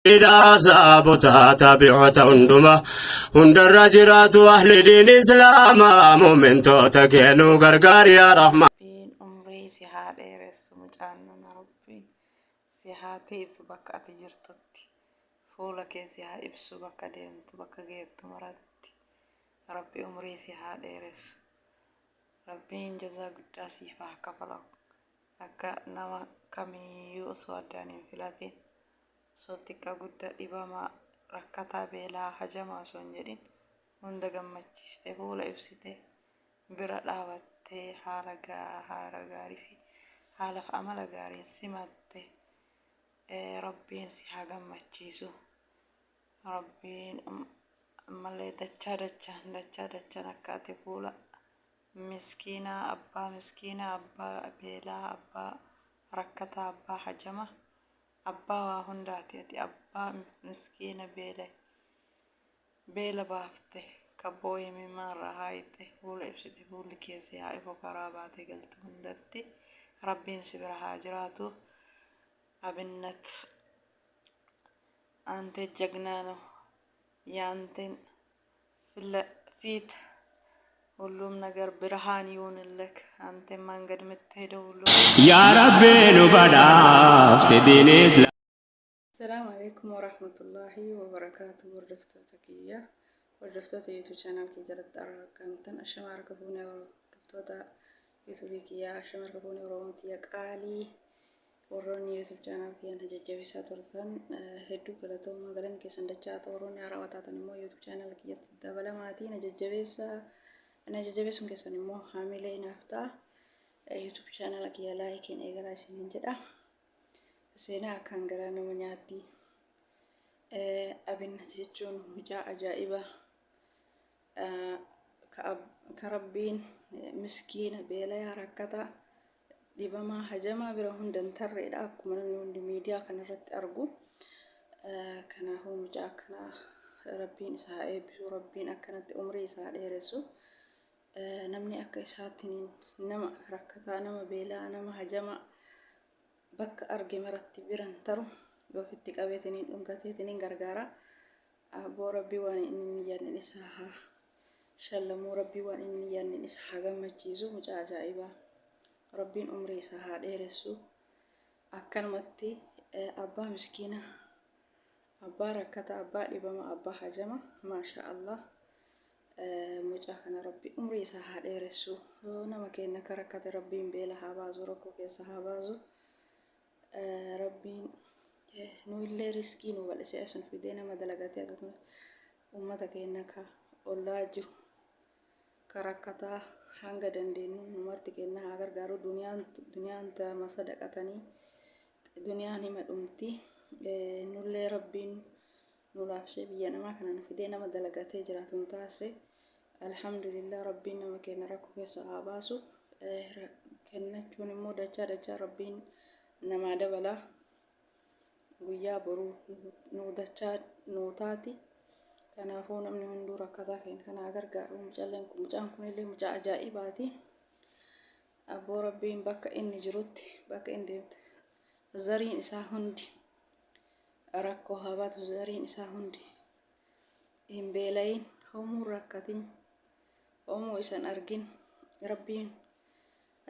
Saabota tabi'oota hunduma hundarra jiraatu ahli diin islaamaa mu'mintoota keenuu gargaari yaa rahmaan. Rabbiin umrii si haa dheeressu mucaan nana Rabbiin si haa tiisu bakka ati jirtutti fuula kee si haa ibsu bakka deemtu bakka geettu maratti Rabbi umrii si haa dheeressu Rabbiin jazaa guddaa siif haa kafalu akka nama kamiiyyuu osoo addaan hin filatin osoo xiqqa gudda dhibama rakkataa beelaa hajama osoo hin jedhin hunda gammachiiste fuula ibsite bira dhaabattee haala haala gaarii fi haala fi amala gaariin simatte Rabbiin si haa gammachiisu. Rabbiin ammallee dachaa dachaan dachaa dachaan akka ati fuula miskiinaa abbaa miskiinaa abbaa beelaa abbaa rakkataa abbaa hajama Abbaa waa hundaati ati abbaa miskiina beelaye beela baafte ka booye imimmaan irraa haayxe fuula ibsite fuulli kee si haa ifu karaa baatee galtu hundatti rabbiin si bira haa jiraatu Abinnat ante jagna ነው ያንተን ፊት ሁሉም ነገር ብርሃን ይሁንልክ። አንተን መንገድ የምትሄደው ሁሉ Yaa Rabbi nu badhaafte diin islaamaa. Assalaamu alaikum warahmatullaahi wabarakaatu. Hordoftoota kiyya, hordoftoota YouTube channel kiyya jalatti argamtan, ashama harka fuune. Hordoftoota YouTube kiyya, ashama harka fuune. Oromoo tiyya qaalii, warroonni YouTube channel kiyya na jajjabeessaa turtan, hedduu galatoomaa, galanni keessan dachaa haa ta'u. Warroonni haarawaa taatan immoo YouTube channel kiyyatti dabalamaatii na jajjabeessaa. Na jajjabeessuun keessan immoo haamilee naaf ta'a. YouTube channel kiyya likeiin eegalaa isiniin jedha. Seenaa akkaan garaa nama nyaatti. Abinnat jechuun mucaa ajaa'ibaa ka Rabbiin miskiina beelayaa rakkataa dhibamaa hajamaa bira hunda hin tarreedha akkuma namni hundi miidiyaa kanarratti argu. Kanaafuu mucaa akkanaa Rabbiin isa haa eebbisu, Rabbiin akkanatti umrii isa haa dheeressu. Namni akka isaatiin nama rakkataa, nama beelaa, nama hajamaa bakka arge maratti bira hin taru, ofitti qabeetiniin dhungateetiniin gargaara. Abboo, Rabbii waan inni hin yaadne isa haa shallamuu, Rabbii waan inni hin yaadne isa haa gammachiisu. Mucaa ajaa'ibaa, Rabbiin umrii isaa haa dheeressu. Akkanumatti abbaa miskiina, abbaa rakkata, abbaa dhibama, abbaa hajama, maasha Allah. Mucaa kana Rabbi umrii isaa haa dheeressu. Nama keenya akka rakkate Rabbiin beela haa baasu, rakkoo keessa haa baasu. Rabbiin nu illee riskii nu bal'isee as nu fidee nama dalagatee akkasumas uummata keenya ka ollaa jiru ka rakkataa hanga dandeenyu nu marti keenya haa gargaaru. Duniyaan duniyaan tama sadaqatanii, duniyaan hima dhumti. Nullee Rabbiin nu laafsee biyya namaa kana nu fidee nama dalagatee jiraatu nu taasise. Alhamdulillah, Rabbiin nama keenya rakkoo keessa haa baasu. Kennachuun immoo dachaa dachaa Rabbiin namaa dabala. Guyyaa boruu nu dachaa nuu taati. Kanaafuu namni hunduu rakkataa keenya kana haa gargaaru. Mucalleen kun, mucaan kunillee mucaa ajaa'ibaati. Abboo, Rabbiin bakka inni jirutti, bakka inni deemtu zariin isaa hundi rakkoo haa baatu, zariin isaa hundi hin beelayin, homuu rakkatin, homuu isan argin. Rabbiin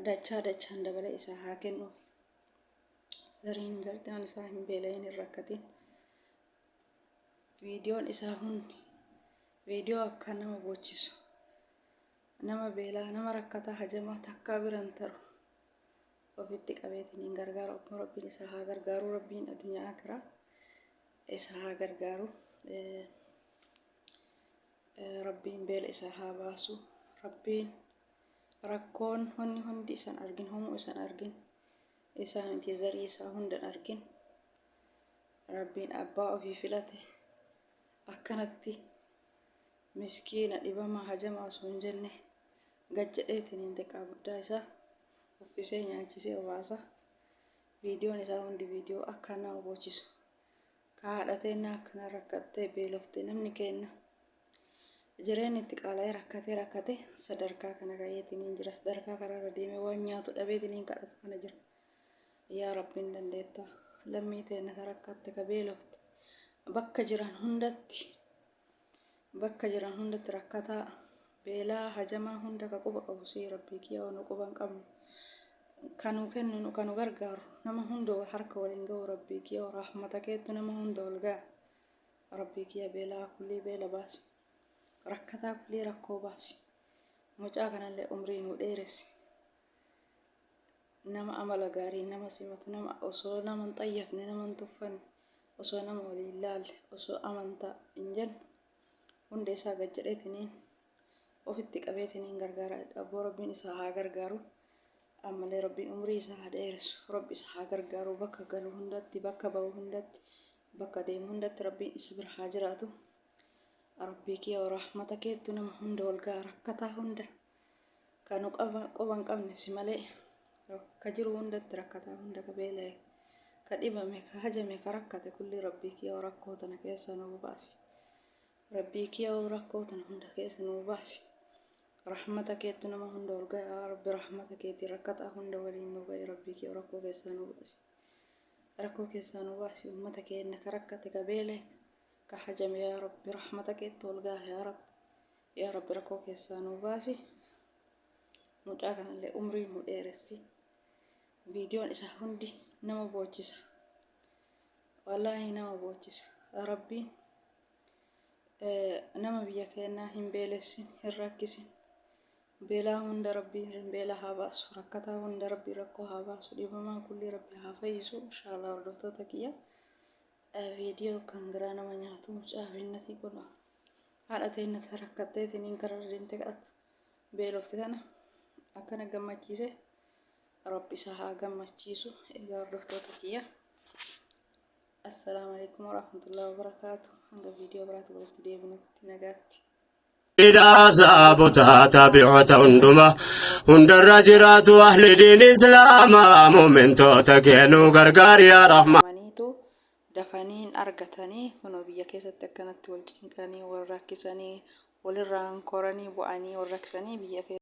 dachaa dachaan dabale isaa haa kennuuf. Zariin gartaan isaa hin beelayin, hin rakkatin. Viidiyoon isaa hundi viidiyoo akka nama boochisu, nama beelaa, nama rakkataa hajamaa takkaa biran taru ofitti qabeetiin hin gargaaru. Akkuma Rabbiin isa haa gargaaru, Rabbiin addunyaa akiraa isa haa gargaaru. Rabbiin beela isa haa baasu. Rabbiin rakkoon wanni hundi isan argin, homuu isan argin, isaa miti zarii isaa hundan argin. Rabbiin abbaa ofii filate akkanatti miskiina dhibamaa hajamaa osoo hin jenne gad jedheetiin xiqqaa guddaa isaa uffisee nyaachisee obaasa. Viidiyoon isaa hundi viidiyoo akkaan nama boochisu. Ka haadha teennaa akkana rakkattee beelofte, namni keenna jireenyi itti qaala'ee rakkatee rakkate sadarkaa kana ga'eetiniin jira. Sadarkaa karaarra deemee waan nyaatu dhabeetiniin kadhatu kana jira. Yaa Rabbiin dandeettaa lammii teenna ka rakkatte, ka beelofte. Bakka jiran hundatti, bakka jiran hundatti rakkataa, beelaa, hajamaa hunda ka quba qabu sii Rabbii kiyya nu quba hin qabnu. Ka nu kennu nu ka nu gargaaru nama hunda harka waliin gahu Rabbii kiyya rahmata keettu nama hunda ol gaha. Rabbii kiyya beelaa kullii beela baasi. Rakkataa kullii rakkoo baasi. Mucaa kanallee umrii nuu dheeressi. Nama amala gaarii nama simatu, nama osoo nama hin xayyafne, nama hin tuffanne, osoo nama walii hin laalle, osoo amantaa hin jenne hunda isaa gad jedheetiniin ofitti qabeetiniin gargaara. Abboo Rabbiin isaa haa gargaaru. Ammallee Rabbiin umrii isaa haa dheeressu. Rabbi isa haa gargaaru bakka galu hundatti, bakka ba'u hundatti, bakka deemu hundatti Rabbiin isa bira haa jiraatu. Rabbii kiyya rahmata keettu nama hunda wal ga'a, rakkataa hunda ka nu quba hin qabne si malee ka jiru hundatti, rakkataa hunda, ka beela'e, ka dhibame, ka hajame, ka rakkate kulli Rabbii kiyya rakkoo tana keessa nu baasi. Rabbii kiyya rakkoo tana hunda keessa nu baasi. Rahmata keettu nama hunda ol ga'a. Rabbi, rahmata keetii rakkataa hunda waliin nu ga'i. Rabbii kiyya rakkoo keessaa nu baasi. Rakkoo keessaa nu baasi. Ummata keenya ka rakkate, ka beela'e, ka hajame, yaa Rabbi, rahmata keetti ol ga'a. Yaa Rabbi, yaa Rabbi, rakkoo keessaa nu baasi. Mucaa kanallee umrii nu dheeressi. Viidiyoon isaa hundi nama boochisa, wallaahi nama boochisa. Rabbiin nama biyya keenyaa hin beelessin, hin rakkisin. Beelaa hunda Rabbiin beela haa baasu, rakkataa hunda Rabbiin rakkoo haa baasu, dhibamaa kullii Rabbi haa fayyisu, inshaallah. Hordoftoota kiyya, viidiyoo kan garaa nama nyaatu, mucaa binnatii kun haadha teennata rakkatteetiniin karaa deemtee kadhattu, beelofte tana akkana gammachiise. Rabbi isa haa gammachiisu. Egaa hordoftoota kiyya, assalaamu alaikum warahmatullahi wabarakaatu. Hanga viidiyoo biraatti walitti deebinutti nagaatti. Saabota tabi'oota hunduma hundarra jiraatu ahli diin islaamaa mumintoota keenuu gargaar yaa Rahmaan. Maniitu dafaniin argatanii kunoo biyya keessatti akkanatti wal cinqanii, wal rakkisanii, walirraan koranii bu'anii wal rakkisanii biyya keessa.